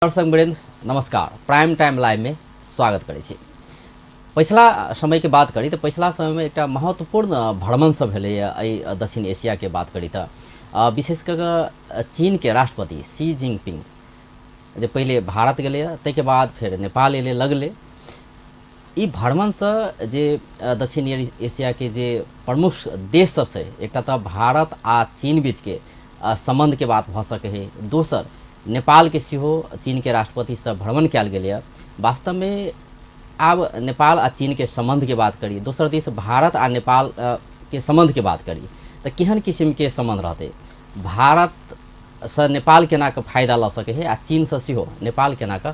दर्शक वृंद नमस्कार। प्राइम टाइम लाइव में स्वागत करै छी। पछिला समय के बात करी तऽ पछिला समय में एकटा महत्वपूर्ण भ्रमण सब भेलैए एहि दक्षिण एशिया के बात करी तऽ विशेष कऽ कऽ चीन के राष्ट्रपति शी जिनपिंग जे पहिले भारत गेलैए ताहिके बाद फेर नेपाल एलै लगले। ई भ्रमणसँ जे दक्षिण एशिया के जे प्रमुख देश सब छै, एकटा तऽ भारत आ चीन बीचके सम्बन्धके बात भऽ सकै है, दोसर नेपालके सेहो चीनके राष्ट्रपतिसँ भ्रमण कयल गेलैए। वास्तवमे आब नेपाल आ चीनके सम्बन्धके बात करी, दोसर दिस भारत आ नेपाल के सम्बन्धके बात करी तऽ केहन किसिमके सम्बन्ध रहतै, भारतसँ नेपाल केना कऽ फायदा लऽ सकै है आ चीनसँ सेहो नेपाल केना कऽ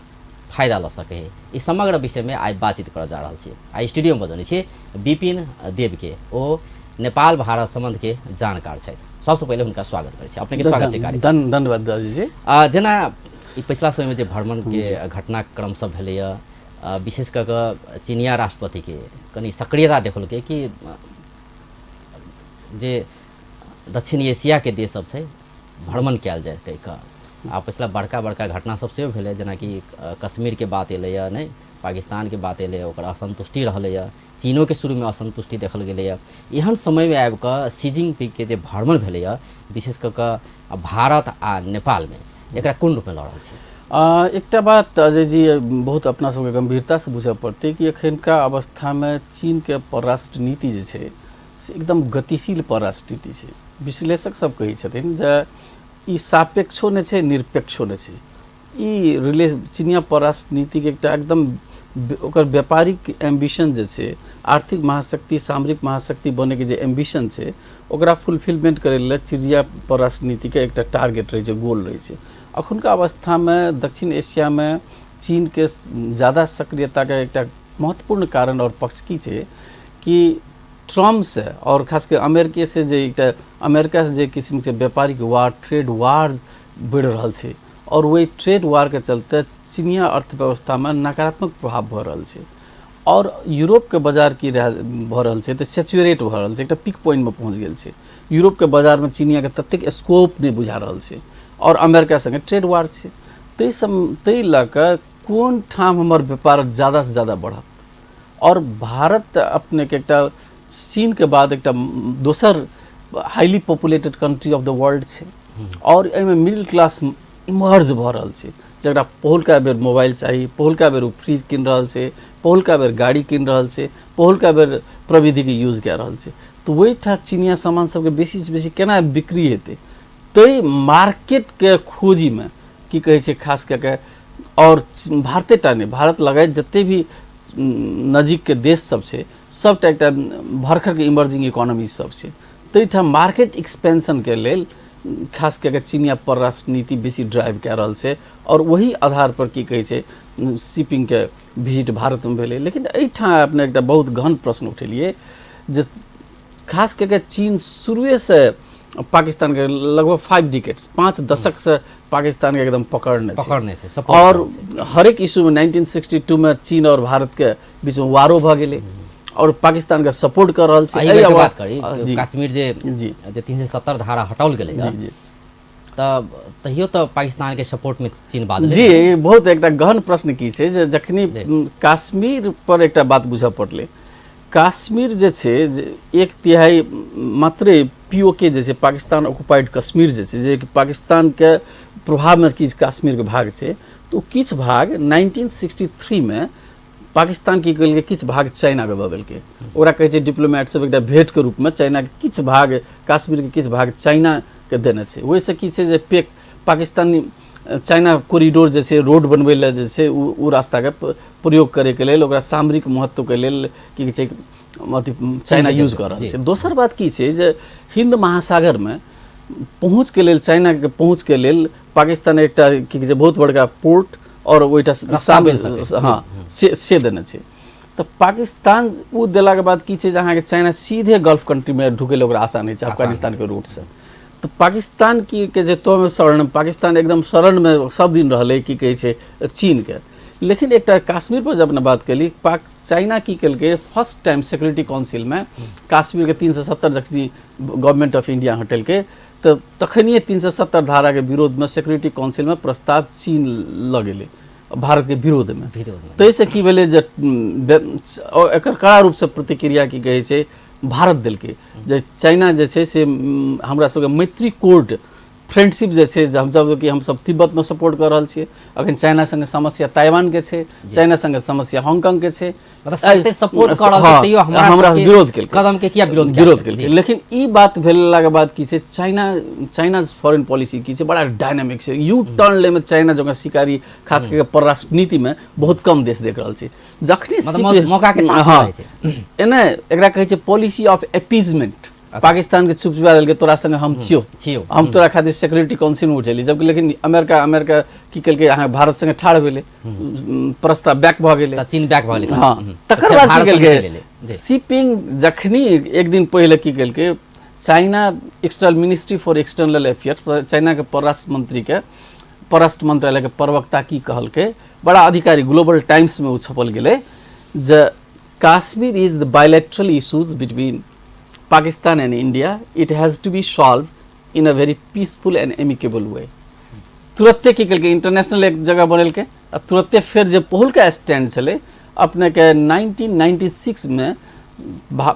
फायदा लऽ सकै है, ई समग्र विषयमे आइ बातचीत करऽ जा रहल छी। आइ स्टूडियोमे बजौने छी विपिन देवके, ओ नेपाल भारत सम्बन्धके जानकार छथि। सबसँ पहिले हुनका स्वागत करै छी। अपनेके स्वागत छै कार्यक्रम। धन्यवाद दादी। जेना ई पछिला समयमे जे भ्रमणके घटनाक्रम सब भेलैए, विशेष कऽ कऽ चीनिया राष्ट्रपतिके कनि सक्रियता देखलकै कि जे दक्षिण एशियाके देश सब छै भ्रमण कयल जाय कहि कऽ। आ पछिला बड़का बड़का घटना सब सेहो भेलै, जेनाकि कश्मीरके बात एलैए, नहि पाकिस्तानके बात एलैए, ओकर असन्तुष्टि रहलैए, चीनोके शुरूमे असन्तुष्टि देखल गेलैए। एहन समयमे आबि कऽ शी जिनपिंगके जे भ्रमण भेलैए विशेष कऽ कऽ भारत आ नेपालमे, एकरा कोन रूपमे लऽ रहल छी? एकटा बात अजय जी बहुत अपना सबके गंभीरतासँ बुझऽ पड़तै कि एखनका अवस्थामे चीनके परराष्ट्र नीति जे छै से एकदम गतिशील परराष्ट्र नीति छै। विश्लेषक सब कहै छथिन जे ई सापेक्षो नहि छै, निरपेक्षो नहि छै। ई रिले चीनिया परराष्ट्र नीतिके एकटा एकदम ओकर व्यापारिक एम्बिशन जे छै, आर्थिक महाशक्ति सामरिक महाशक्ति बनैके जे एम्बिशन छै ओकरा फुलफिलमेंट करै लेल चीनिया परराष्ट्र नीतिके एकटा टारगेट रहै छै, गोल रहै छै। अखुनका अवस्थामे दक्षिण एशियामे चीनके ज़्यादा सक्रियताके एकटा महत्वपूर्ण कारण और पक्ष की छै कि ट्रम्प से और खास कर अमेरिके से जे एकटा अमेरिका से जे किस्मके व्यापारिक वार, ट्रेड वार बढ़ि रहल छै और वही ट्रेड वारके चलते चीनिया अर्थव्यवस्थामे नकारात्मक प्रभाव भऽ रहल छै और यूरोपके बाजार की भऽ रहल छै तऽ सैचुरेट भऽ रहल छै, एकटा पीक पॉइंटमे पहुँच गेल छै। यूरोपके बाजारमे चीनियाके ततेक स्कोप नहि बुझा रहल छै और अमेरिका संगे ट्रेड वार छै, ताहि लऽ कऽ कोन ठाम हमर व्यापार ज़्यादासँ ज़्यादा बढ़त। और भारत अपनेके एकटा चीनके बाद एकटा दोसर highly populated country of the world छै और एहिमे मिडिल क्लास इमर्ज भऽ रहल छै, जकरा पहिलुका बेर मोबाइल चाही, पहिलुका बेर ओ फ्रिज कीन रहल छै, पहिलुका बेर गाड़ी कीन रहल छै, पहिलुका बेर प्रविधिके यूज कए रहल छै। तऽ ओहिठाम चीनिया सामान सबके बेसीसँ बेसी केना बिक्री हेतै ताहि मार्केटके खोजीमे की कहै छै खास कऽ के, और भारते टा नहि, भारत लगायत जते भी नजीकके देश सब छै सबटा एकटा भरखरके इमर्जिंग इकोनॉमी सब छै, ताहिठाम मार्केट एक्सपेंशनके लेल खास कऽ के चीनिया परराष्ट्र नीति बेसी ड्राइव कए रहल छै और वही आधार पर की कहै छै शिपिंगके विजिट भारतमे भेलै। लेकिन एहिठाम अपने एकटा बहुत गहन प्रश्न उठेलियै जे खास कऽ के चीन शुरुएसँ पाकिस्तानके लगभग 5 डिकेट्स 5 दशकसँ पाकिस्तानके एकदम पकड़ने छै और हरेक इशूमे 1962 में चीन और भारतके बीचमे वारो भऽ गेलै और पाकिस्तानके सपोर्ट कऽ रहल छै। बात करी कश्मीर जे जे 370 धारा हटाओल गेलै तऽ तहियो तऽ पाकिस्तानके सपोर्टमे चीन बात जी। बहुत एकटा गहन प्रश्न की छै जे जखनी कश्मीर पर एकटा बात बुझऽ पड़लै, कश्मीर जे छै जे 1/3 मात्रे पीओके जे छै पाकिस्तान ऑक्युपाइड कश्मीर जे छै, जे पाकिस्तानके प्रभावमे किछु कश्मीरके भाग छै, तऽ ओ किछु भाग 1963 में पाकिस्तान की केलकै किछु भाग चाइनाके दऽ देलकै। ओकरा कहै छै डिप्लोमेट सब एकटा भेंटके रूपमे चाइनाके किछु भाग, कश्मीरके किछु भाग चाइनाके देने छै। ओहिसँ की छै जे पेक पाकिस्तानी चाइना कॉरिडोर जे छै रोड बनबै लए जे छै ओ रास्ताके प्रयोग करैके लेल ओकरा सामरिक महत्वके लेल की कहै छै अथी चाइना यूज कऽ रहल छै। दोसर बात की छै जे हिंद महासागरमे पहुँचके लेल चाइनाके पहुँचके लेल पाकिस्तान एकटा की कहै छै बहुत बड़का पोर्ट और ओहिटा हाँ से देने छै। तऽ पाकिस्तान ओ देलाके बाद की छै जे अहाँके चाइना सीधे गल्फ कंट्रीमे ढुकै लए ओकरा आसान होइ छै अफगानिस्तानके रूटसँ। तऽ पाकिस्तान की कहै छै तोमे शरण, पाकिस्तान एकदम शरणमे सब दिन रहलै की कहै छै चीनके। लेकिन एकटा कश्मीर पर जब अपने बात केली, चाइना की केलकै फर्स्ट टाइम सिक्योरिटी काउंसिलमे कश्मीरके 370 जखनी गवर्नमेंट ऑफ इंडिया हटेलकै तऽ तखनिए 370 धाराके विरोधमे सिक्योरिटी काउंसिलमे प्रस्ताव चीन लऽ गेलै भारतके विरोधमे। ताहिसँ की भेलै जे एकर कड़ा रूपसँ प्रतिक्रिया की कहै छै भारत देलकै जे चाइना जे छै से हमरा सबके मैत्री कोर्ट फ्रेंडशिप जे छै हमसब कि हमसब तिब्बतमे सपोर्ट कऽ रहल छियै, अखन चाइना संगे समस्या ताइवानके छै, चाइना संगे समस्या हांगकांगके छै, मतलब सपोर्ट कऽ रहल छै तैयो हमरा विरोध केलकै, कदम के किया विरोध केलकै। लेकिन ई बात भेलाके बाद की छै, चाइना फॉरेन पॉलिसी की छै बड़ा डायनामिक छै, यू टर्न लै में चाइना जकाँ शिकारी खास करके परराष्ट्र नीतिमे बहुत कम देश देख रहल छै। जखने मौका के हाँ एने एकरा कहै छै पॉलिसी ऑफ एपीजमेंट, पाकिस्तान के चुप चुपा देलकै तोरा संगे हम छियो, हम तोरा खातिर सिक्योरिटी काउंसिल में उठेली, जबकि लेकिन अमेरिका अमेरिका की केलकै अहाँ भारत संगे ठाढ़ भेलै, प्रस्ताव बैक भऽ गेलै, चीन बैक भऽ गेलै। हाँ तकर बाद की केलकै शिपिंग जखनी एक दिन पहिले की केलकै China external ministry for external affair China के परराष्ट्र मंत्री के परराष्ट्र मंत्रालय के प्रवक्ता की कहलकै, बड़ा अधिकारी ग्लोबल टाइम्स में ओ छपल गेलै जे Kashmir is the bilateral issues between Pakistan and India, it has to be solved in a very peaceful and amicable way. तुरंते की केलकै इंटरनेशनल एक जगह बनेलकै आ तुरंते फेर जे पहिलका स्टैंड छलै अपने के 1996 में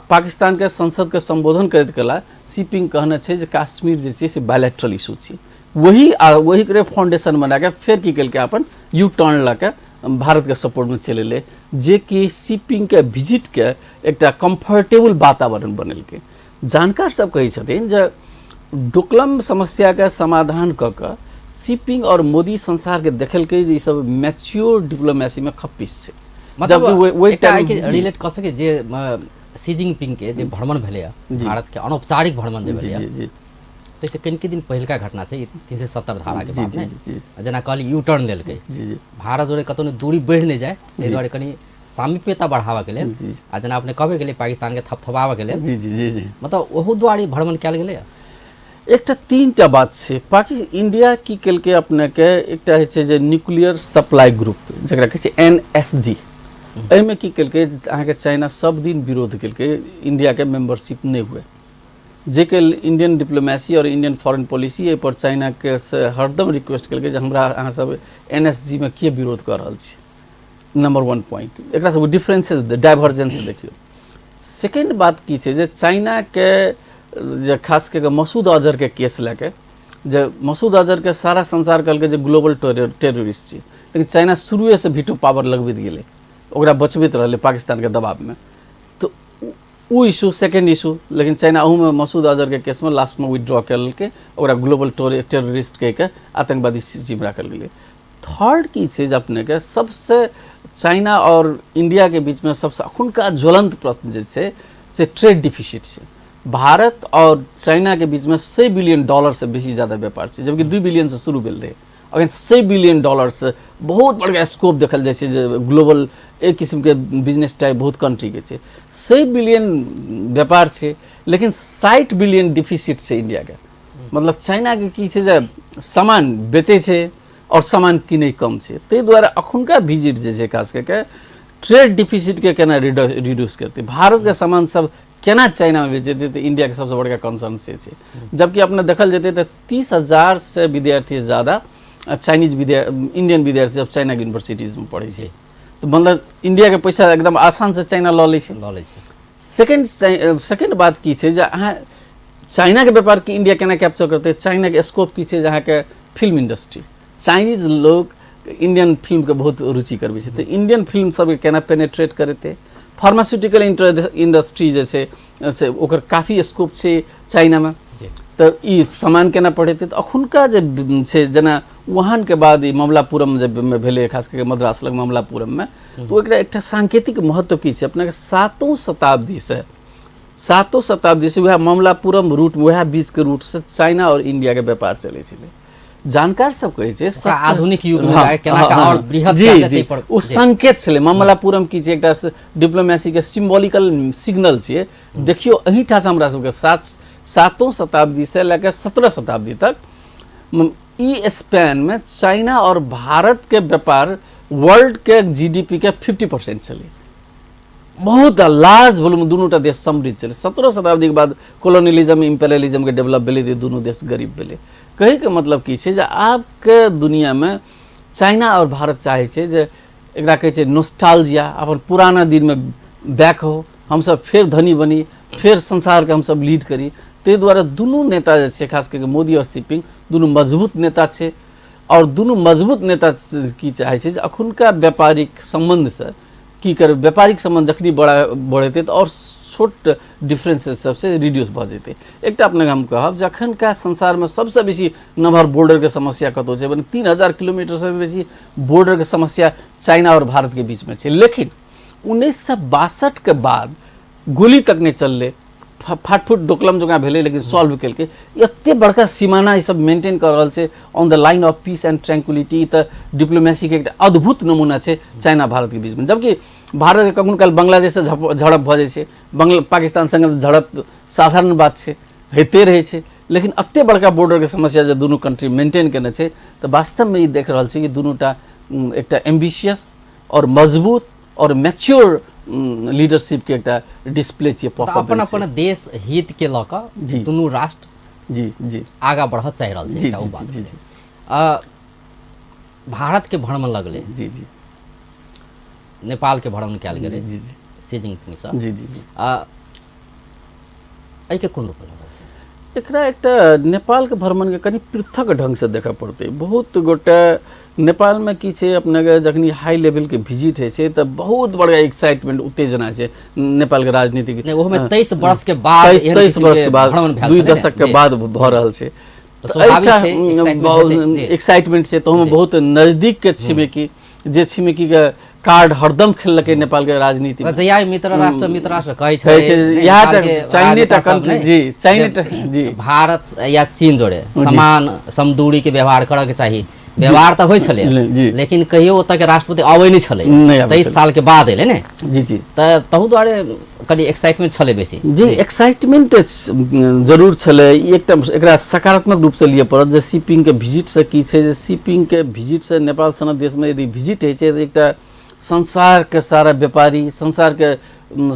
पाकिस्तान के संसद के संबोधन करैत कला शिपिंग कहने छै जे कश्मीर जे छै से बायलैटरल इशू छै, वही वही के फाउंडेशन बना के फेर की केलकै अपन यू टर्न लऽ के भारत के सपोर्ट में चलि एलै, जे कि शिपिंग के विजिट के एकटा कम्फर्टेबल वातावरण बनेलकै। जानकार सब कहै छथिन जे डोकलम समस्या के समाधान कऽ कऽ शिपिंग और मोदी संसार के देखेलकै जे ई सब मैच्योर डिप्लोमेसी में खप्पिस छै। मतलब एकटा रिलेट कऽ सकै जे शी जिनपिंग के जे भ्रमण भेलैए भारत के अनौपचारिक भ्रमण जे भेलैए ताहिसँ कनिके दिन पहिलका घटना छै 370 धारा के बाद ने, जेना कहली यू टर्न लेलकै भारत जोड़े कतौ दूरी बढ़ि नहि जाय ताहि दुआरे कनि सामीप्यता बढ़ाबऽके लेल आ जेना अपने कहबे गेलै पाकिस्तान के थपथपाबऽके लेल, मतलब ओहू दुआरे भ्रमण कयल गेलै। एकटा तीनटा बात छै पाकि इंडिया की केलकै अपने के, एकटा होइ छै जे न्यूक्लियर सप्लाई ग्रुप जकरा कहै छै NSG, एहिमे की केलकै अहाँके चाइना सब दिन विरोध केलकै इंडियाके मेम्बरशिप नहि हुए, जेके इंडियन डिप्लोमेसी और इंडियन फॉरेन पॉलिसी एहि पर चाइना के से हरदम रिक्वेस्ट केलकै जे हमरा अहाँ सब NSG में किए विरोध कऽ रहल छी, नंबर 1 पॉइंट। एकरा सब डिफरेंसेस डाइवर्जेंस देखियौ। सेकेंड बात की छै जे चाइना के जे खास कऽ मसूद अजहर के केस लए के, जे मसूद अजहर के सारा संसार कहलकै जे ग्लोबल टेररिस्ट छै, लेकिन चाइना शुरुएसँ भीटो पावर लगबैत गेलै, ओकरा बचबैत रहलै पाकिस्तानके दबावमे, तऽ ओ इशू सेकेंड इशू। लेकिन चाइना अहूमे मसूद अजहरके केसमे लास्टमे विथड्रॉ केलकै, ओकरा ग्लोबल टेररिस्ट कहिके आतंकवादी सूचीमे राखल गेलै। थर्ड की छै जे अपनेके सबसँ चाइना और इंडियाके बीचमे सबसँ अखुनका ज्वलंत प्रश्न जे छै से ट्रेड डिफिसिट छै। भारत और चाइनाके बीचमे $100 बिलियन से बेसी ज़्यादा व्यापार छै, जबकि 2 बिलियन से शुरू भेल रहै, अखन $100 बिलियन से बहुत बड़का स्कोप देखल जाइ छै जे ग्लोबल एक किस्मके बिजनेस टाइप बहुत कंट्रीके छै। 100 बिलियन व्यापार छै लेकिन 60 बिलियन डिफिसिट छै इंडियाके। मतलब चाइनाके की छै जे सामान बेचै छै और सामान किनै कम छै, ताहि दुआरे अखुनका विजिट जे छै खास कऽ के ट्रेड डिफिसिटके केना रिड्यूस करतै, भारतके सामान सब केना चाइनामे बेचेतै, तऽ इंडियाके सबसँ बड़का कंसर्न से छै। जबकि अपने देखल जेतै तऽ 30,000 से विद्यार्थी ज़्यादा चाइनीज इंडियन विद्यार्थी सब चाइना के यूनिवर्सिटीजमे पढ़ै छै, तऽ मतलब इंडियाके पैसा एकदम आसान से चाइना लऽ लै छै, लऽ लै छै। सेकेंड बात की छै जे अहाँ चाइनाके व्यापार के इंडिया केना कैप्चर करतै, चाइनाके स्कोप की छै जे अहाँके फिल्म इंडस्ट्री, चाइनीज लोग इंडियन फिल्मके बहुत रुचि करबै छै, तऽ इंडियन फिल्म सबके केना पेनेट्रेट करेतै। फार्मास्यूटिकल इंडस्ट्री जे छै से ओकर काफी स्कोप छै चाइनामे, तऽ ई सामान केना पढ़ेतै। तऽ अखुनका जे छै जेना वुहानके बाद ई ममलापुरम जे भेलै खास करके मद्रास लग ममलापुरममे, तऽ ओकरा एकटा सांकेतिक महत्व की छै अपनेके सातों शताब्दी से वएह ममलापुरम रूट वएह बीचके रूटसँ चाइना और इंडियाके व्यापार चलै छलै। जानकार सब कहै छै आधुनिक युग में केना के और बृहद जी जी ओ संकेत छलै। ममलापुरम की छै एकटा डिप्लोमेसी के सिम्बॉलिकल सिग्नल छियै। देखियौ एहिठाम हमरा सबके सातों शताब्दी से लऽ के 17 शताब्दी तक ई स्पैन में चाइना और भारत के व्यापार वर्ल्ड के जीडीपी के 50% छलै। बहुत लार्ज वॉल्यूम दुनूटा देश समृद्ध छलै। 17 शताब्दीके बाद कोलोनियलिज्म इम्पेरियलिज्मके डेवलप भेलै तऽ दुनू देश गरीब भेलै। कहैके मतलब की छै जे आबके दुनियामे चाइना आओर भारत चाहै छै जे एकरा कहै छै नोस्टाल्जिया, अपन पुराना दिनमे बैक हो, हमसब फेर धनी बनी, फेर संसारके हमसब लीड करी। ताहि दुआरे दुनू नेता जे छै, खास कऽ मोदी आओर शी जिनपिंग, दुनू मजबूत नेता छै। आओर दुनू मजबूत नेता की चाहै छै जे अखुनका व्यापारिक सम्बन्धसँ की करबै, व्यापारिक सम्बन्ध जखनी बढ़ेतै तऽ आओर छोट डिफरेंसेस सबसे रिड्यूस भऽ जेतै। एकटा अपने हम कहब जे अखनका संसारमे सबसँ बेसी नमहर बॉर्डरके समस्या कतहु छै, मने 3000 किलोमीटरसँ बेसी बॉर्डरके समस्या चाइना आओर भारतके बीचमे छै। लेकिन 1962 के बाद गोली तक नहि चललै, फाटफुट डोकलम जकाँ भेलै, लेकिन सॉल्व केलकै। एते बड़का सीमाना ई सब मेंटेन कऽ रहल छै on the line of peace and tranquility. तऽ डिप्लोमेसीके एकटा अद्भुत नमूना छै चाइना भारतके बीचमे। जबकि भारतके कखनो काल बांग्लादेशसँ झड़प भऽ जाइ छै, पाकिस्तान सङ्गे झड़प साधारण बात छै, होइते रहै छै, लेकिन एते बड़का बॉर्डरके समस्या जे दुनू कंट्री मेंटेन केने छै, तऽ वास्तवमे ई देख रहल छै कि दुनूटा एकटा एम्बिशियस और मजबूत और मैच्योर लीडरशिप के एकटा डिस्प्ले छियै। अपन अपन देश हित के लऽ कऽ दुनू राष्ट्र जी जी आगाँ बढ़ऽ चाहि रहल छै। ओ बात जी भारत के भ्रमण लगलै, जी जी नेपाल के भ्रमण कयल गेलै जी जी शी जिनपिंग सँ जी जी जी। एहिके कोन रूप लगल छै? एकरा एकटा नेपालके भ्रमणके कनि पृथक ढङ्गसँ देखऽ पड़तै। बहुत गोटे नेपालमे की छै अपनेके जखनी हाई लेवलके विजिट होइ छै तऽ बहुत बड़का एक्साइटमेंट उत्तेजना छै नेपालके राजनीतिक। ओहोमे 23 वर्ष के बाद, 23 वर्ष के बाद, 2 दशक के बाद भऽ रहल छै, एक्साइटमेंट छै। तऽ ओहोमे बहुत नजदीकके छिमेकी, जे छिमेकीके कार्ड हरदम खेललकै नेपालके राजनीति में। जहिया मित्र राष्ट्र मित्र राष्ट्र कहै छै, चाइने कंट्री जी, चाइने जी, भारत या चीन जोड़े समान समदूरी के व्यवहार करऽ के चाही। व्यवहार तऽ होइ छलै, लेकिन कहियो ओतऽ के राष्ट्रपति अबै नहि छलै, 23 साल के बाद एलै ने जी जी। तऽ तहु दुआरे कनि एक्साइटमेंट छलै बेसी जी। एक्साइटमेंट जरूर छलै। एकटा एकरा सकारात्मक रूपसँ लिअ पड़त जे शी जिनपिंगके विजिटसँ की छै, जे शी जिनपिंगके विजिटसँ नेपाल सन देशमे यदि विजिट होइ छै तऽ एकटा संसारके सारा व्यापारी, संसारके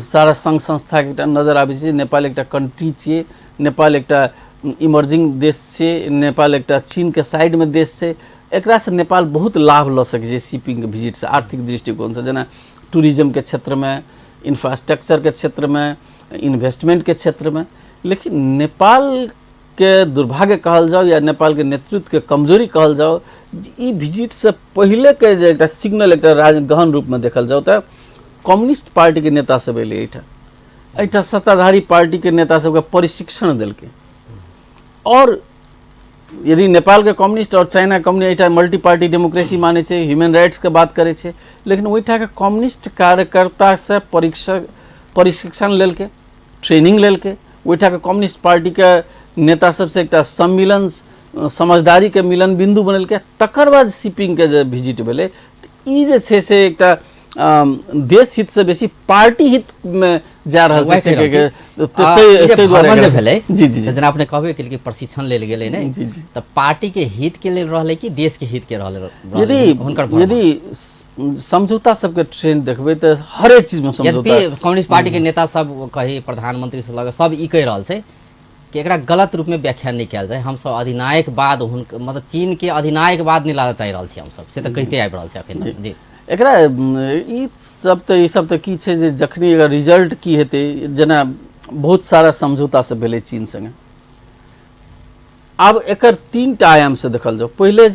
सारा संघ संस्थाके एकटा नजर आबै छै। नेपाल एकटा कंट्री छियै, नेपाल एकटा इमर्जिंग देश छियै, नेपाल एकटा चीनके साइडमे देश छै। एकरासँ नेपाल बहुत लाभ लऽ सकै छै शी जिनपिंगके विजिटसँ आर्थिक दृष्टिकोणसँ, जेना टूरिज्मके क्षेत्रमे, इंफ्रास्ट्रक्चरके क्षेत्रमे, इन्वेस्टमेंटके क्षेत्रमे। लेकिन नेपालके दुर्भाग्य कहल जाओ या नेपालके नेतृत्वके कमजोरी कहल जाओ, ई विजिटसँ पहिलेके जे एकटा सिग्नल एकटा राज गहन रूपमे देखल जाओ तऽ कम्युनिस्ट पार्टीके नेता सब एलै एहिठाम, एहिठाम सत्ताधारी पार्टीके नेता सबके प्रशिक्षण देलकै। और यदि नेपालके कम्युनिस्ट और चाइना कम्युनिस्ट एहिठाम मल्टी पार्टी डेमोक्रेसी मानै छै, ह्यूमन राइट्सके बात करै छै, लेकिन ओहिठामके कम्युनिस्ट कार्यकर्तासँ प्रशिक्षण लेलकै, ट्रेनिंग लेलकै। ओहिठामके कम्युनिस्ट पार्टीके नेता सबसँ एकटा सम्मिलन, समझदारीके मिलन बिन्दु बनेलकै। तकर बाद शी जिनपिंगके जे विजिट भेलै, ई जे छै से एकटा देश हितसँ बेसी पार्टी हितमे जा रहल छै। भेलै जी जी, जेना अपने कहबे केलियै कि प्रशिक्षण लेल गेलै ने, तऽ पार्टी के हित के लेल रहलै कि देश के हित के रहलै? यदि हुनकर यदि समझौता सबके ट्रेंड देखबै तऽ हरेक चीजमे समझौता। यद्यपि कम्युनिस्ट पार्टी के नेता सब कही प्रधानमंत्री से लग सब ई कहि रहल छै कि एकरा गलत रूपमे व्याख्या नहि कयल जाय, हमसब अधिनायकवाद हुनकर मतलब चीन के अधिनायकवाद नहि लाबऽ चाहि रहल छी हमसब, से तऽ कहिते आबि रहल छै अखन तक जी। एकरा ई सब तऽ की छै जे जखनी एकर रिजल्ट की हेतै, जेना बहुत सारा समझौता सब भेलै चीन सङ्गे। आब एकर 3 आयामसँ देखल जाउ। पहिले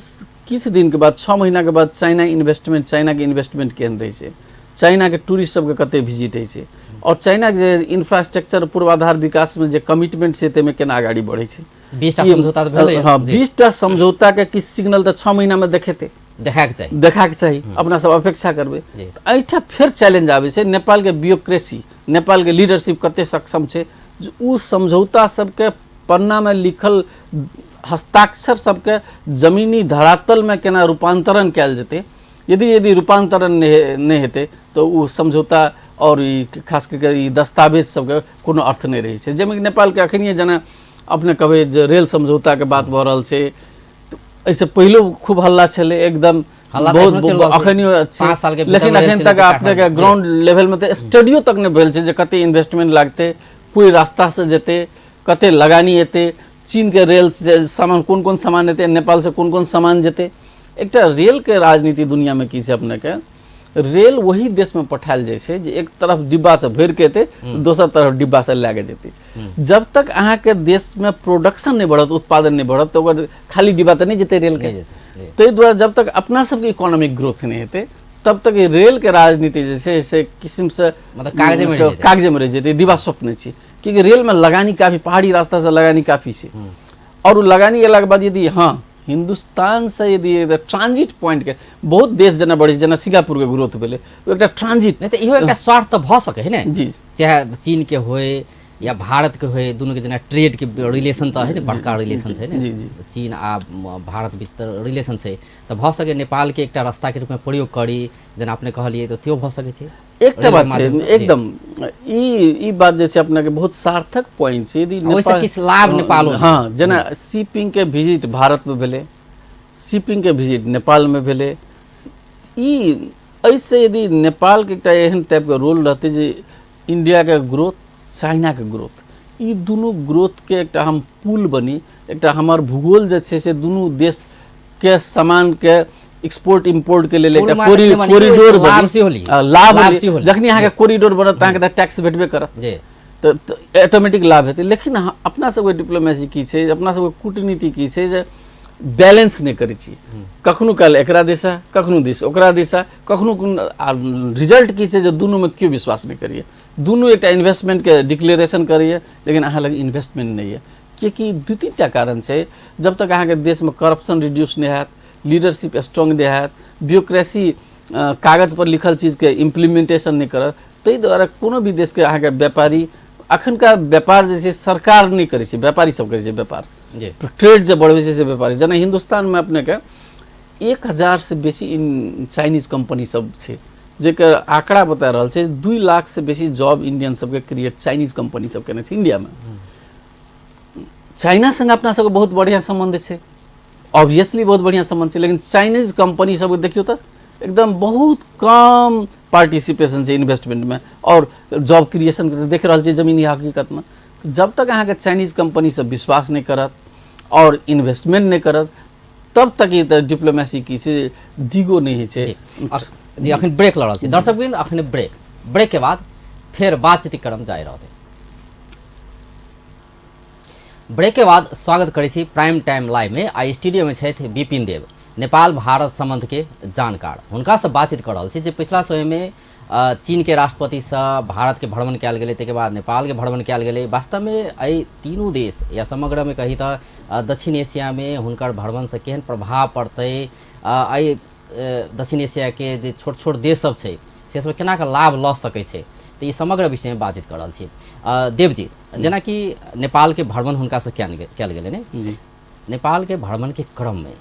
किछु दिनके बाद, 6 महीनाके बाद चाइना इन्वेस्टमेंट, चाइनाके इन्वेस्टमेंट केहन रहै छै, चाइनाके टूरिस्ट सबके कते विजिट होइ छै, और चाइनाके जे इंफ्रास्ट्रक्चर पूर्वाधार विकासमे जे कमिटमेंट छै ताहिमे केना अगाडि बढ़ै छै। 20टा समझौता तऽ भेलै। हाँ, 20टा समझौताके किछु सिग्नल तऽ 6 महीनामे देखेतै, देखाके चाही, अपना सब अपेक्षा करबै। एहिठाम फेर चैलेंज आबै छै नेपालके ब्यूरोक्रेसी, नेपालके लीडरशिप कते सक्षम छै ओ समझौता सबके पन्नामे लिखल हस्ताक्षर सबके जमीनी धरातलमे केना रूपांतरण कयल जेतै। यदि रूपांतरण नहि हेतै तऽ ओ समझौता और ई खास कऽ ई दस्तावेज सबके कोनो अर्थ नहि रहै छै। जाहिमे नेपालके अखनिए जेना अपने कहबै जे रेल समझौताके बात भऽ रहल छै, एहिसँ पहिलो खूब हल्ला छलै एकदम हल्ला तऽ एखनो चलि रहल छै। अखनियो छै। 5 साल के भीतर लेकिन मे अखन रेल तक चलि जेतै अपने के काठमांडू। ग्राउंड लेवल में तऽ स्टडियो तक नहि भेल छै जे कते इन्वेस्टमेंट लागतै, कोइ रास्ता से जेतै, कते लगानी एतै, चीन के रेल से सामान कोन कोन सामान एतै, नेपाल से कोन कोन सामान जेतै। एकटा रेल के राजनीति दुनिया में की छै, अपने के रेल वही देश में पठायल जाइ छै जे एक तरफ डिब्बा से भरि के एतै, दोसर तरफ डिब्बा से लए के जेतै। जब तक अहाँके देश में प्रोडक्शन नहि बढ़त, उत्पादन नहि बढ़त, तऽ ओकर खाली डिब्बा तऽ नहि जेतै रेल के। नहि जेतै, जी। ताहि दुआरे जब तक अपना सबके इकोनॉमिक ग्रोथ नहि हेतै तब तक ई रेल के राजनीति जे छै से किसिम से मतलब कागजे मे रहि जेतै। कागजे मे रहि जेतै, दिवा स्वप्न छै। कियाकि रेल में लगानी काफी, पहाड़ी रास्ता से लगानी काफी छै, और उ लगानी एलाके बाद यदि हाँ हिंदुस्तान से यदि ट्रांजिट पॉइंट के बहुत देश जेना बढ़ै छै, जेना सिंगापुर के ग्रोथ भेलै, ओ एकटा ट्रांजिट नहि तऽ इहो एकटा स्वार्थ तऽ भऽ सकै है ने, जी। चाहे चीन के होय या भारत के होय, दुनू के जेना ट्रेड के रिलेशन तऽ है ने, बड़का रिलेशन छै ने। जी, जी। चीन आ भारत बीच तऽ रिलेशन छै, तऽ भऽ सकै नेपाल के एकटा रास्ता के रूप में प्रयोग करी, जेना अपने कहलियै, तऽ त्यो भऽ सकै छै। एकटा रेल बात के छै माध्यम से, जी। एकदम ई बात जे छै अपने के बहुत सार्थक पॉइंट छै। यदि ओहिसँ किछु लाभ नेपालो मे। हाँ, जेना शिपिंग के विजिट भारत में भेलै, शिपिंग के विजिट नेपाल में भेलै, ई एहिसँ यदि नेपाल के एकटा एहन टाइप के रोल रहतै जे इंडिया के ग्रोथ, चाइना के ग्रोथ, ई दुनू ग्रोथ के एकटा हम पुल बनी, एकटा हमर भूगोल जे छै से दुनू देश के सामान के एक्सपोर्ट इम्पोर्ट के लेल पुल एकटा मार्केट बनी, कोरिडोर ओहिसँ लाभ बनी। सेहो ली। लाभ लाभ ली। सेहो ली। जखनी अहाँके कोरिडोर बनत तऽ अहाँके तऽ टैक्स भेटबे करत, जी। तऽ ऑटोमेटिक लाभ हेतै। लेकिन अपना सबके डिप्लोमेसी की छै, अपना सबके कूटनीति की छै जे बैलेंस नहि करै छी, कखनो काल एकरा दिशा, कखनो दिस ओकरा दिशा, कखनो कोन, आ रिजल्ट की छै जे दुनूमे केओ विश्वास नहि करैए, दुनू एकटा इन्वेस्टमेंटके डिक्लेरेशन करैए लेकिन अहाँ लग इन्वेस्टमेंट नहि यऽ। किएकि दू तीन टा कारण छै, जब तक अहाँके देशमे करप्शन रिड्यूस नहि हैत, लीडरशिप स्ट्रॉन्ग नहि हैत, ब्यूरोक्रेसी कागज पर लिखल चीजके इम्प्लीमेंटेशन नहि करत, ताहि दुआरे कोनो भी देशके अहाँके व्यापारी अखनका व्यापार जे छै सरकार नहि करै छै, व्यापारी सब करै छै व्यापार, जी। ट्रेड जे बढ़बै छै से व्यापारी। जेना हिन्दुस्तानमे अपनेके 1000 से बेसी चाइनीज कंपनी सब छै, जेकर आंकड़ा बता रहल छै 2 लाख से बेसी जॉब इंडियन सबके क्रिएट चाइनीज कंपनी सब केने छै इंडियामे। चाइना संग अपना सबके बहुत बढ़िया संबंध छै, ऑब्वियसली बहुत बढ़िया संबंध छै, लेकिन चाइनीज कंपनी सबके देखियौ तऽ एकदम बहुत कम पार्टिसिपेशन छै इन्वेस्टमेंटमे और जॉब क्रिएशन के देख रहल छै जमीनी हकीकतमे। जब तक अहाँके चाइनीज कंपनी सब विश्वास नहि करत और इन्वेस्टमेंट नहि करत तब तक ई तऽ डिप्लोमेसी की छै दिगो नहि होइ छै। जी, अखन ब्रेक लऽ रहल छी दर्शक वृंद, अखन ब्रेक, ब्रेक के बाद फेर बातचीत क्रम जारी रहतै। ब्रेक के बाद स्वागत करै छी प्राइम टाइम लाइव में। आ स्टूडियो में छथि विपिन देव, नेपाल भारत संबंध के जानकार। हुनका से बातचीत कर रहल छी जे पिछला समय में चीन के राष्ट्रपति से भारत के भ्रमण कयल गेलै, ताहिके बाद नेपाल के भ्रमण कयल गेलै। वास्तव में एहि तीनू देश या समग्र में कही तऽ दक्षिण एशिया में हुनकर भ्रमण से केहन प्रभाव पड़तै, एहि दक्षिण एशिया के जे छोट छोट देश सब छै से सब केना कऽ लाभ लऽ सकै छै, तऽ ई समग्र विषय में बातचीत कर रहल छी। देवजी, जेनाकि नेपाल के भ्रमण हुनका से कयल गेलै ने, नेपाल के भ्रमण के क्रम में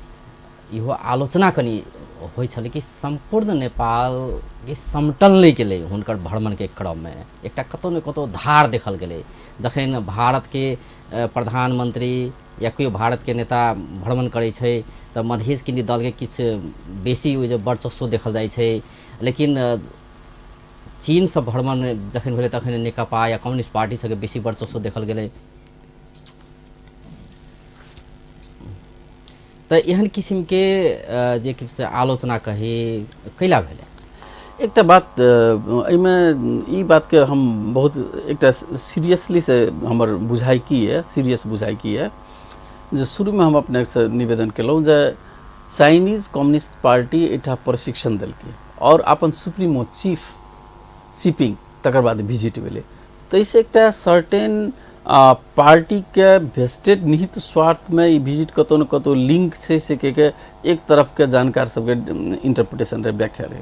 इहो आलोचना कनि होइ छलै कि सम्पूर्ण नेपाल के समटल नहि गेलै हुनकर भ्रमण के क्रम में, एकटा कतौ ने कतौ धार देखल गेलै। जखन भारत के प्रधानमंत्री या कोइ भारत के नेता भ्रमण करै छै तऽ मधेश केन्द्रीय दल के किछु बेसी ओहि जे वर्चस्व देखल जाइ छै, लेकिन चीन से भ्रमण जखन भेलै तखन नेकपा या कम्युनिस्ट पार्टी सबके बेसी वर्चस्व देखल गेलै। तऽ एहन किसिमके जे कि से आलोचना कही कैला भेलै? एकटा बात एहिमे ई बातके हम बहुत एकटा सीरियसली से हमर बुझाइ की यऽ, सीरियस बुझाइ की यऽ जे शुरूमे हम अपनेसँ निवेदन केलहुँ जे चाइनीज कम्युनिस्ट पार्टी एहिठाम प्रशिक्षण देलकै और अपन सुप्रीमो चीफ शिपिंग तकर बाद विजिट भेलै, ताहिसँ एकटा सर्टेन पार्टीके भेस्टेड निहित स्वार्थमे ई विजिट कतौ ने कतौ लिंक छै, से के एक तरफके जानकार सबके इंटरप्रिटेशन रहे, व्याख्या रहे।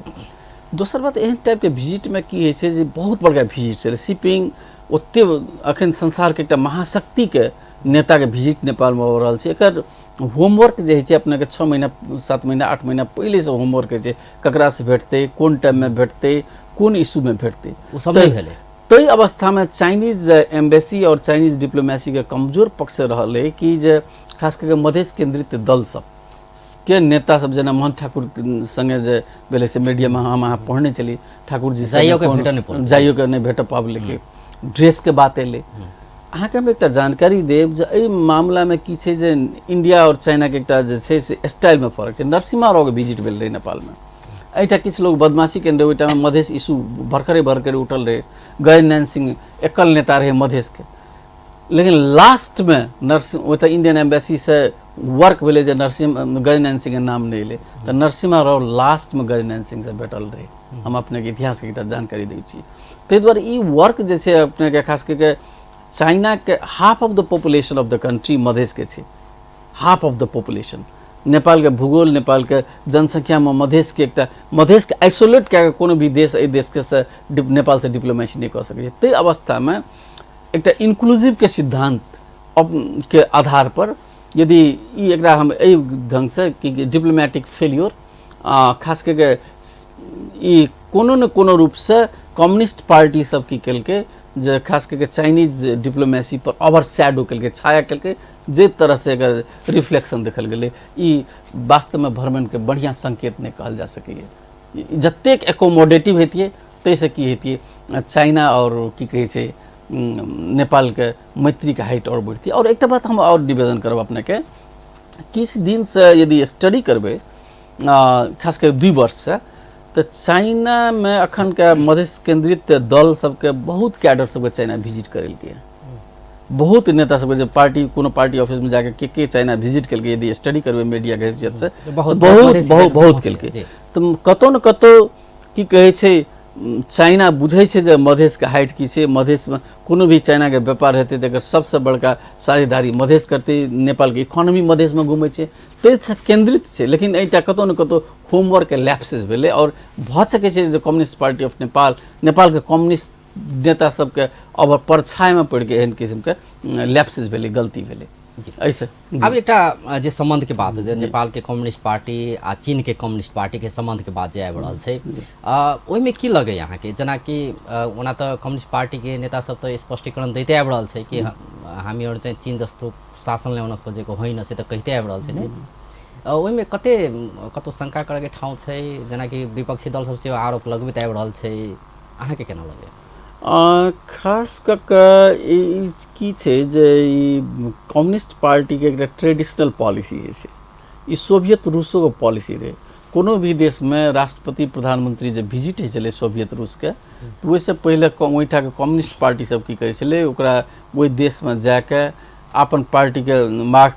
दोसर बात एहन टाइपके विजिटमे की होइ छै जे बहुत बड़का विजिट छलै शिपिंग, ओते अखन संसारके एकटा महाशक्तिके नेताके विजिट नेपालमे भऽ रहल छै। एकर होमवर्क जे होइ छै अपनेके 6 महीना 7 महीना 8 महीना पहिलेसँ होमवर्क होइ छै, ककरासँ भेटतै, कोन टाइममे भेटतै, कोन इशूमे भेटतै, ओ सब नहि भेलै। ताहि अवस्थामे चाइनीज एम्बेसी और चाइनीज डिप्लोमेसीके कमजोर पक्ष रहलै कि जे खास कऽ मधेश केन्द्रित दल सब के नेता सब जेना मोहन ठाकुर संगे जे भेलै से मीडियामे हम अहाँ पढ़ने छली, ठाकुर जी जाइयो के भेट नहि पौलकै। जाइयो के नहि भेट पाबलकै, ड्रेसके बात एलै। अहाँके हम एकटा जानकारी देब जे एहि मामलामे की छै जे इंडिया आओर चाइनाके एकटा जे छै से स्टाइलमे फर्क छै। नरसिम्हा रावके विजिट भेल रहै नेपालमे, एहिठाम किछु लोग बदमाशी केने रहै, ओहि टाइममे मधेश इशू भरखरे भरखरे उठल रहै, गजेन्द्र सिंह एकल नेता रहै मधेशके, लेकिन लास्टमे नरसिंह ओतऽ इंडियन एम्बेसीसँ वर्क भेलै जे नरसिंह गजेन्द्र सिंहके नाम नहि एलै, तऽ नरसिम्हा राव लास्टमे गजेन्द्र सिंहसँ भेटल रहै। हम अपनेके इतिहासके एकटा जानकारी दै छी। ताहि दुआरे ई वर्क जे छै अपनेके खास कऽ के चाइनाके half of the population of the country मधेशके छै, हाफ ऑफ the population. नेपालके भूगोल, नेपालके जनसंख्यामे मधेशके एकटा, मधेशके आइसोलेट कए कऽ कोनो भी देश एहि देशके से नेपालसँ डिप्लोमेसी नहि कऽ सकै छै। ताहि अवस्थामे एकटा इन्क्लूसिवके सिद्धान्त के आधार पर यदि ई एकरा हम एहि ढङ्गसँ कि डिप्लोमेटिक फेल्योर खास कऽ के ई कोनो ने कोनो रूपसँ कम्युनिस्ट पार्टी सब की केलकै जे खास कऽ के चाइनीज डिप्लोमेसी पर ओवर शैडो केलकै, छाया केलकै, जे तरहसँ एकर रिफ्लेक्शन देखल गेलै, ई वास्तवमे भ्रमणके बढ़िआँ संकेत नहि कहल जा सकैए। जतेक एकोमोडेटिव हेतियै ताहिसँ की हेतियै, चाइना आओर की कहै छै नेपालके मैत्रीके हाइट आओर बढ़तियै। आओर एकटा बात हम आओर निवेदन करब अपनेके, किछु दिनसँ यदि स्टडी करबै खास कऽ 2 वर्षसँ, तऽ चाइनामे अखनके मधेश केन्द्रित दल सबके बहुत कैडर सबके चाइना विजिट करेलकै, बहुत नेता सबके जे पार्टी कोनो पार्टी ऑफिसमे जाके के चाइना विजिट केलकै, यदि स्टडी करबै मीडियाके हैसियतसँ बहुत बहुत बहुत बहुत केलकै। तऽ कतहु ने कतहु की कहै छै चाइना बुझै छै जे मधेशके हाइट की छै, मधेशमे कोनो भी चाइनाके व्यापार हेतै तऽ एकर सबसँ बड़का साझेदारी मधेश करतै, नेपालके इकोनॉमी मधेशमे घुमै छै, ताहिसँ केन्द्रित छै। लेकिन एहिटा कतहु ने कतहु होमवर्कके लैप्सेस भेलै आओर भऽ सकै छै जे कम्युनिस्ट पार्टी ऑफ नेपाल, नेपालके कम्युनिस्ट नेता सबके अब परछाइमे पड़िके एहन किसिमके लैप्सेस भेलै, गलती भेलै। एहिसँ आब एकटा जे सम्बन्धके बात जे नेपालके कम्युनिस्ट पार्टी आ चीनके कम्युनिस्ट पार्टीके सम्बन्धके बात जे आबि रहल छै, ओहिमे की लगैए अहाँके? जेनाकि ओना तऽ कम्युनिस्ट पार्टीके नेता सब तऽ स्पष्टीकरण दैते आबि रहल छै कि हामीहरू चाहिँ चीन जस्तो शासन ल्याउन खोजेको होइन, से तऽ कहिते आबि रहल छै ने। ओहिमे कते कतहु शङ्का करैके ठाउँ छै? जेनाकि विपक्षी दल सब सेहो आरोप लगबैत आबि रहल छै, अहाँके केना लगैए? खास कऽ कऽ ई की छै जे ई कम्युनिस्ट पार्टीके एकटा ट्रेडिशनल पॉलिसी होइ छै, ई सोवियत रूसोके पॉलिसी रहै। कोनो भी देशमे राष्ट्रपति प्रधानमंत्री जे विजिट होइ छलै सोवियत रूसके, तऽ ओहिसँ पहिले ओहिठामके कम्युनिस्ट पार्टी सब की करै छलै, ओकरा ओहि देशमे जाके अपन पार्टीके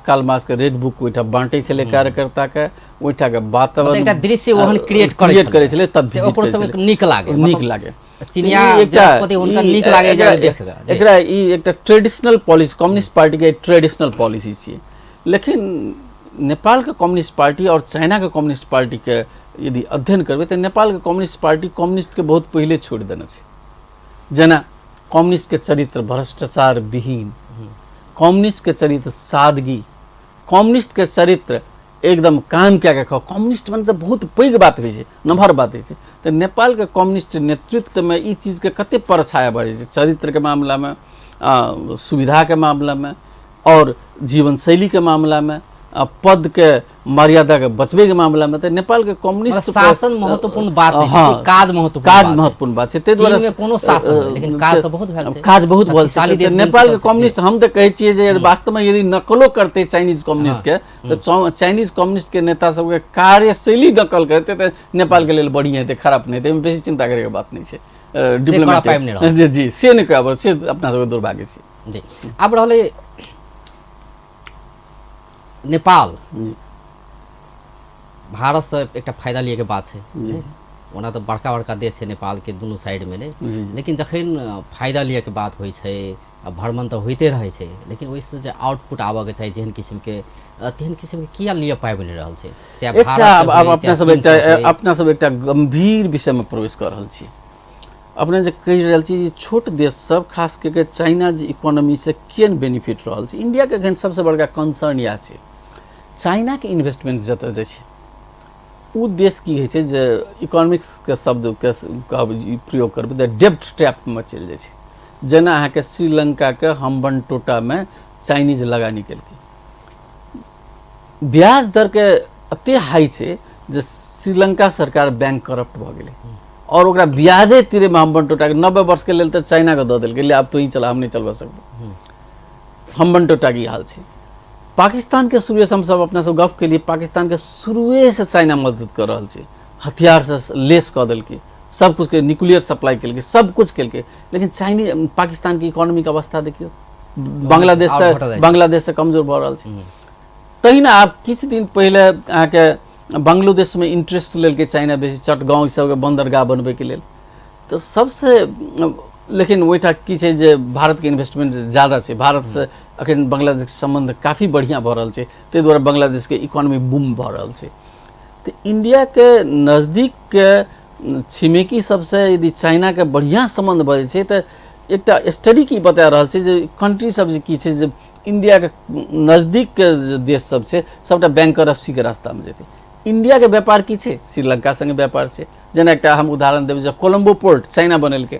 कार्ल मार्क्सके रेड बुक ओहिठाम बाँटै छलै कार्यकर्ताके, ओहिठामके वातावरण एकटा दृश्य ओहन क्रिएट करै छलै, तब ओकरो सबके नीक लागै, नीक लागै। चिनिया राष्ट्रपति हुनका नीक लागै जाय देख कऽ। एकरा ई एकटा ट्रेडिशनल पॉलिसी, कम्युनिस्ट पार्टीके ट्रेडिशनल पॉलिसी छियै। लेकिन नेपालके कम्युनिस्ट पार्टी आओर चाइनाके कम्युनिस्ट पार्टीके यदि अध्ययन करबै तऽ नेपालके कम्युनिस्ट पार्टी कम्युनिस्टके बहुत पहिले छोड़ि देने छै। जेना कम्युनिस्टके चरित्र भ्रष्टाचार विहीन, कम्युनिस्टके चरित्र सादगी, कम्युनिस्टके चरित्र एकदम काम कए कऽ खाउ। कम्युनिस्ट माने तऽ बहुत पैघ बात होइ छै, नमहर बात होइ छै। तऽ नेपालके कम्युनिस्ट नेतृत्वमे ई चीजके कते परछाया भऽ जाइ छै, चरित्रके मामलामे, सुविधाके मामलामे आओर जीवनशैलीके मामलामे, पदके मर्यादाके बचबैके मामलामे। तऽ नेपालके कम्युनिस्ट शासन महत्वपूर्ण बात नहि छै, काज महत्वपूर्ण, काज महत्वपूर्ण बात छै। ताहि दुआरे कोनो शासन लेकिन काज तऽ बहुत भेल छै, काज बहुत भेल छै। नेपालके कम्युनिस्ट हम तऽ कहै छियै जे वास्तवमे यदि नकलो करतै चाइनीज कम्युनिस्टके, तऽ चाइनीज कम्युनिस्टके नेता सबके कार्यशैली नकल करतै तऽ नेपालके लेल बढ़िआँ हेतै, खराब नहि हेतै। एहिमे बेसी चिन्ता करैके बात नहि छै। डिप्लोमेटिक जी जी से नहि कहब, से अपना सबके दुर्भाग्य छै। जी आब रहलै नेपाल भारतसँ एकटा फायदा लिएके बात छै। ओना तऽ बड़का बड़का देश छै नेपालके दुनू साइडमे ने, लेकिन जखन फायदा लिएके बात होइ छै, भ्रमण तऽ होइते रहै छै, लेकिन ओहिसँ जे आउटपुट आबऽके चाही जेहन किसिमके तेहन किसिमके किया लिअ पाबि नहि रहल छै? एकटा आब अपना सब एकटा गम्भीर विषयमे प्रवेश कऽ रहल छी। अपने जे कहि रहल छी जे छोट देश सब खास कऽ के चाइना जे इकोनॉमीसँ किए नहि बेनिफिट रहल छै, इंडियाके एखन सबसँ बड़का कंसर्न इएह छै। चाइनाके इन्वेस्टमेंट जतऽ जाइ छै ओ देश की होइ छै जे इकोनॉमिक्सके शब्दके प्रयोग करबै तऽ डेप्ट ट्रैपमे चलि जाइ छै। जेना अहाँके श्रीलंकाके हम्बनटोटामे चाइनीज लगानी केलकै, ब्याज दरके एते हाई छै जे श्रीलंका सरकार बैंक करप्ट भऽ गेलै आओर ओकरा ब्याजे तिरैमे हम्बनटोटाके 90 वर्षके लेल तऽ चाइनाके दऽ देलकै, ले आब तू ही चला, हम नहि चलबा सकबो। हम्बनटोटाके ई हाल छै। पाकिस्तानके शुरुएसँ हमसब अपना सब गप केलियै, पाकिस्तानके शुरुएसँ चाइना मदद कऽ रहल छै, हथियारसँ लेस कऽ देलकै, सब कुछके न्यूक्लियर सप्लाई केलकै, सब कुछ केलकै, लेकिन चाइनी पाकिस्तानके इकोनॉमीके अवस्था देखियौ, बांग्लादेशसँ बांग्लादेशसँ कमजोर भऽ रहल छै। तहिना आब किछु दिन पहिले अहाँके बांग्लादेशमे इंट्रेस्ट लेलकै चाइना बेसी, चटगाँव ई सबके बन्दरगाह बनबैके लेल, तऽ सबसँ लेकिन ओहिठाम की छै जे भारतके इन्वेस्टमेंट ज्यादा छै, भारतसँ अखन बांग्लादेशके सम्बन्ध काफी बढ़िआँ भऽ रहल छै, ताहि दुआरे बांग्लादेशके इकोनॉमी बूम भऽ रहल छै। तऽ इण्डियाके नजदीकके छिमेकी सबसँ यदि चाइनाके बढ़िआँ सम्बन्ध भऽ जाइ छै तऽ एकटा स्टडी की बता रहल छै जे कंट्री सब जे की छै जे इण्डियाके नजदीकके जे देश सब छै सबटा बैंक करप्सीके रास्तामे जेतै। इण्डियाके व्यापार की छै, श्रीलंका सङ्गे व्यापार छै। जेना एकटा हम उदाहरण देबै जे कोलम्बो पोर्ट चाइना बनेलकै,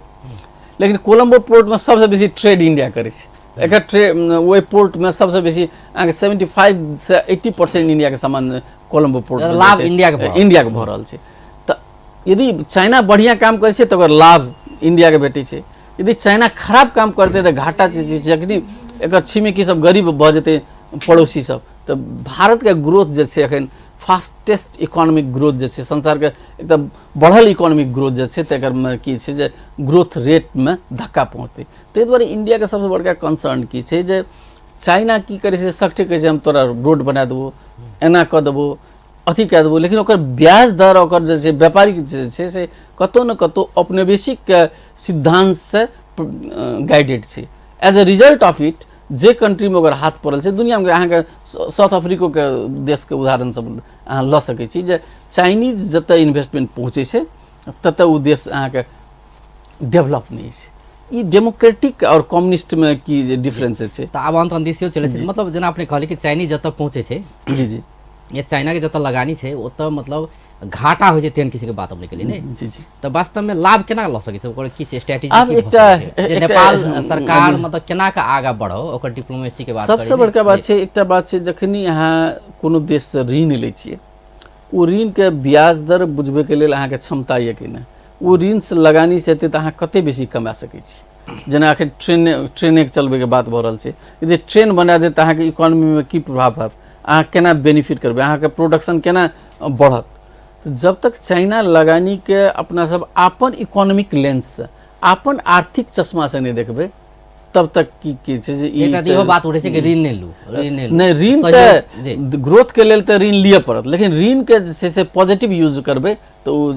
लेकिन कोलम्बो पोर्टमे सबसँ बेसी ट्रेड इण्डिया करै छै। एकर ट्रेड ओहि पोर्टमे सबसँ बेसी अहाँके 75 से 80% इण्डियाके सामान कोलम्बो पोर्ट लाभ इण्डियाके इण्डियाके भऽ रहल छै। तऽ यदि चाइना बढ़िआँ काम करै छै तऽ ओकर लाभ इण्डियाके भेटै छै, यदि चाइना खराब काम करतै तऽ घाटा छै। जखनी एकर छिमेकी सब गरीब भऽ जेतै पड़ोसी सब, तऽ भारतके ग्रोथ जे छै एखन फास्टेस्ट इकोनॉमिक ग्रोथ जे छै संसारके एकदम बढ़ल इकोनॉमिक ग्रोथ जे छै, तऽ एकरमे की छै जे ग्रोथ रेटमे धक्का पहुँचतै। ताहि दुआरे इण्डियाके सबसँ बड़का कंसर्न की छै जे चाइना की करै छै, सख्त कहै छै हम तोरा रोड बना देबो, एना कऽ देबो, अथी कए देबो, लेकिन ओकर ब्याज दर ओकर जे छै व्यापारिक जे छै से कतहु ने कतहु औपनिवेशिक सिद्धान्तसँ गाइडेड छै। As a result of it जे कंट्रीमे ओकर हाथ पड़ल छै दुनिआँमे, अहाँके साउथ अफ्रीकोके देशके उदाहरण सब अहाँ लऽ सकै छी जे चाइनीज जतऽ इन्वेस्टमेंट पहुँचै छै ततऽ ओ देश अहाँके डेवलप नहि छै। ई डेमोक्रेटिक आओर कम्युनिस्टमे की जे डिफरेंस छै। तऽ आब अन्त अन्त सेहो चलै छै, मतलब जेना अपने कहलियै कि चाइनीज जतऽ पहुँचै छै, जी जी, या चाइनाके जतऽ लगानी छै ओतऽ मतलब घाटा होइ छै, तेहन किसिमके बात अपने केलियै ने। जी जी। तऽ वास्तवमे लाभ केना लऽ सकै छै, ओकर की स्ट्रेटेजी आब की भऽ एकटा सकै छै जे नेपाल सरकार मतलब केना कऽ आगाँ बढ़ो, ओकर डिप्लोमेसी के बात सबसँ बड़का बात छै, एकटा बात छै जखनी अहाँ कोनो देशसँ ऋण लै छियै ओ ऋणके ब्याज दर बुझबैके लेल अहाँके क्षमता यऽ कि नहि, ओ ऋणसँ लगानी से हेतै तऽ अहाँ कते बेसी कमा सकै छी। जेना अखन ट्रेनेके चलबैके बात भऽ रहल छै, यदि ट्रेन बना देत तऽ अहाँके इकोनॉमीमे की प्रभाव हैत, अहाँ केना बेनिफिट करबै, अहाँके प्रोडक्शन केना बढ़त। जब तक चाइना लगानीके अपना सब अपन इकोनॉमिक लेंससँ अपन आर्थिक चश्मासँ नहि देखबै तब तक की की छै जे एकटा इहो बात उठै छै कि ऋण नहि लू, ऋण नहि लू। नहि, ऋण तऽ ग्रोथके लेल तऽ ऋण लिअ पड़त, लेकिन ऋणके जे छै से पॉजिटिव यूज करबै तऽ ओ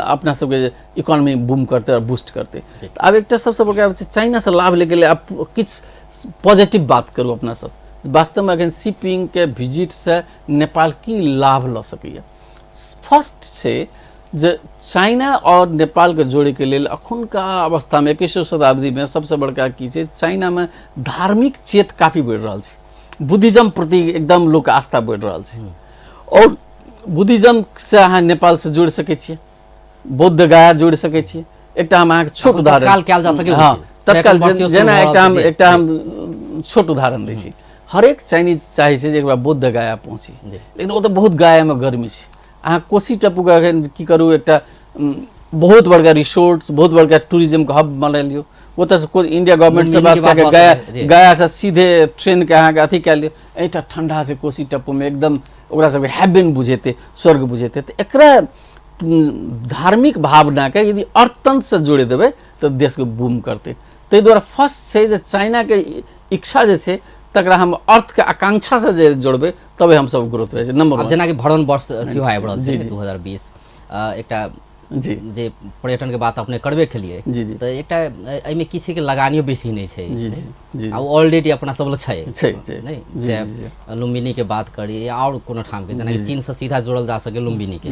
अपना सबके इकोनॉमी बूम करतै आओर बूस्ट करतै। तऽ आब एकटा सबसँ बड़का छै चाइनासँ लाभ लैके लेल आब किछु पॉजिटिव बात करू अपना सब। वास्तवमे अखन सी पिंगके विजिटसँ नेपाल की लाभ लऽ सकैए। फर्स्ट छै जे चाइना आओर नेपालके जोड़ैके लेल अखुनका अवस्थामे 21वीं शताब्दीमे सबसँ बड़का की छै, चाइनामे धार्मिक चेत काफी बढ़ि रहल छै, बुद्धिज्म प्रति एकदम लोक आस्था बढ़ि रहल छै आओर बुद्धिज्मसँ अहाँ नेपालसँ जोड़ि सकै छियै, बौद्ध गया जोड़ि सकै छियै। एकटा हम अहाँके छोट उदाहरण तत्काल कयल जा सकै, हँ तत्काल, जेना एकटा हम छोट उदाहरण दै छी। हरेक चाइनीज चाहै छै जे एक बार बौद्ध गया पहुँची, लेकिन ओतऽ बहुत गयामे गर्मी छै। अहाँ कोसी टापूके अखन की करू, एकटा बहुत बड़का रिसोर्ट्स, बहुत बड़का टूरिज्मके हब बना लियौ, ओतऽसँ कोइ इंडिया गवर्नमेंटसँ बात कए कऽ गया गयासँ सीधे ट्रेनके अहाँके अथी कए लियौ। एहिठाम ठण्डा छै कोसी टापूमे, एकदम ओकरा सबके हेवन बुझेतै, स्वर्ग बुझेतै। तऽ एकरा धार्मिक भावनाके यदि अर्थतंत्रसँ जोड़ि देबै तऽ देशके बूम करतै। ताहि दुआरे फर्स्ट छै जे चाइनाके इच्छा जे छै तकरा हम अर्थके आकांक्षासँ जे जोड़बै तबे हमसब ग्रोथ होइ छै। नंबर 1 जेनाकि भ्रमण वर्ष सेहो आबि रहल छै 2020, एकटा जी जे पर्यटन के बात अपने करबे केलियै तऽ एकटा एहिमे की छै कि लगानियो बेसी नहि छै, जी जी, आ ऑलरेडी अपना सब लग छै नहि, जे लुम्बिनी के बात करी या आओर कोनो ठाम के, जेनाकि चीन से सीधा जोड़ल जा सके लुम्बिनी के,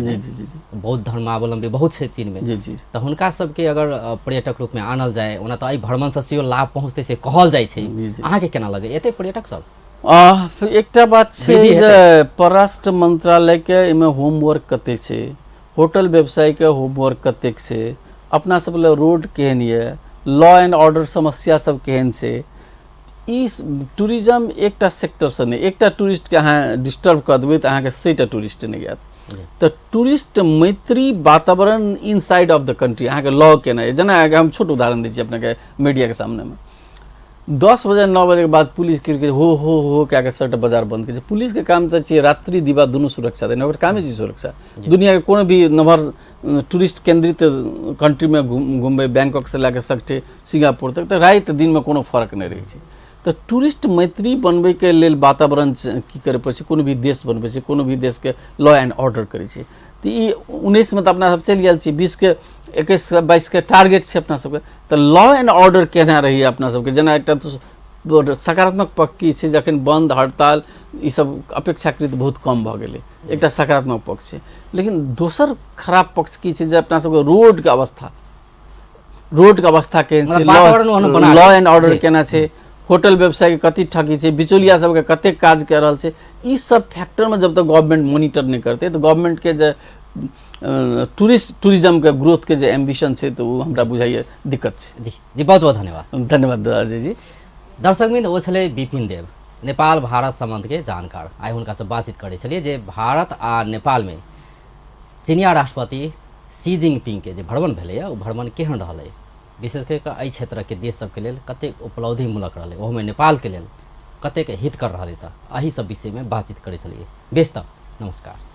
बौद्ध धर्मावलंबी बहुत छै चीन में, तऽ हुनका सबके अगर पर्यटक रूप में आनल जाय, ओना तऽ एहि भ्रमण से सेहो लाभ पहुँचतै से कहल जाइ छै, अहाँके केना लगै एते पर्यटक सब? एकटा बात छै जे परराष्ट्र मंत्रालय के एहिमे होमवर्क कते छै, होटल व्यवसायके होमवर्क कतेक छै, अपना सब लए रोड केहन यऽ, लॉ एंड ऑर्डर समस्या सब केहन छै, ई टूरिज्म एकटा सेक्टरसँ नहि, एकटा टूरिस्टके अहाँ डिस्टर्ब कऽ देबै तऽ अहाँके 100टा टूरिस्ट नहि आयत। तऽ टूरिस्ट मैत्री वातावरण इनसाइड ऑफ the country अहाँके लॉ केनाइ, जेना अहाँके हम छोट उदाहरण दै छी अपनेके मीडियाके सामनेमे, 10 बजे 9 बजेके बाद पुलिस के हो हो हो कए कऽ सभटा बाजार बंद करै छै। पुलिसके काम तऽ छियै रात्रि दिवा दुनू सुरक्षा देनाइ, ओकर कामे छै सुरक्षा। दुनियाके कोनो भी नम्हर टूरिस्ट केंद्रित कंट्रीमे घुमबै, बैंकॉकसँ लए कऽ सगठे सिंगापुर तक, तऽ राति दिनमे कोनो फर्क नहि रहै छै। तऽ टूरिस्ट मैत्री बनबैके लेल वातावरण की करै पड़ै छै, कोनो भी देश बनबै छै, कोनो भी देशके लॉ एंड ऑर्डर करै छै। तऽ ई 19मे तऽ अपना सब चलि गेल छी, 20के 21 22 के टारगेट छै अपना सबके। तऽ लॉ एंड ऑर्डर केना रहैए अपना सबके, जेना एकटा तऽ सकारात्मक पक्ष की छै, जखन बंद हड़ताल ई सब अपेक्षाकृत बहुत कम भऽ गेलै, एकटा सकारात्मक पक्ष छै। लेकिन दोसर खराब पक्ष की छै जे अपना सबके रोडके अवस्था, रोडके अवस्था केहन छै, लॉ एंड ऑर्डर केना छै, होटल व्यवसायके कते ठगी छै, बिचौलिया सबके कते काज कऽ रहल छै, ई सब फैक्टरमे जब तक गवर्नमेंट मोनिटर नहि करतै तऽ गवर्नमेंटके जे टूरिज्मके ग्रोथके जे एम्बिशन छै तऽ ओ हमरा बुझाइए दिक्कत छै। जी जी, बहुत बहुत धन्यवाद। धन्यवाद अजय जी। दर्शकवृन्द, ओ छलै विपिन देव, नेपाल भारत सम्बन्धके जानकार। आइ हुनकासँ बातचीत करै छलियै जे भारत आ नेपालमे चीनिया राष्ट्रपति शी जिनपिंगके जे भ्रमण भेलैए ओ भ्रमण केहन रहलै, विशेष करि कऽ एहि क्षेत्रके देश सबके लेल कतेक उपलब्धिमूलक रहलै, ओहोमे नेपालके लेल कतेक हितकर रहलै, तऽ एहि सब विषयमे बातचीत करै छलियै। बेस, तऽ नमस्कार।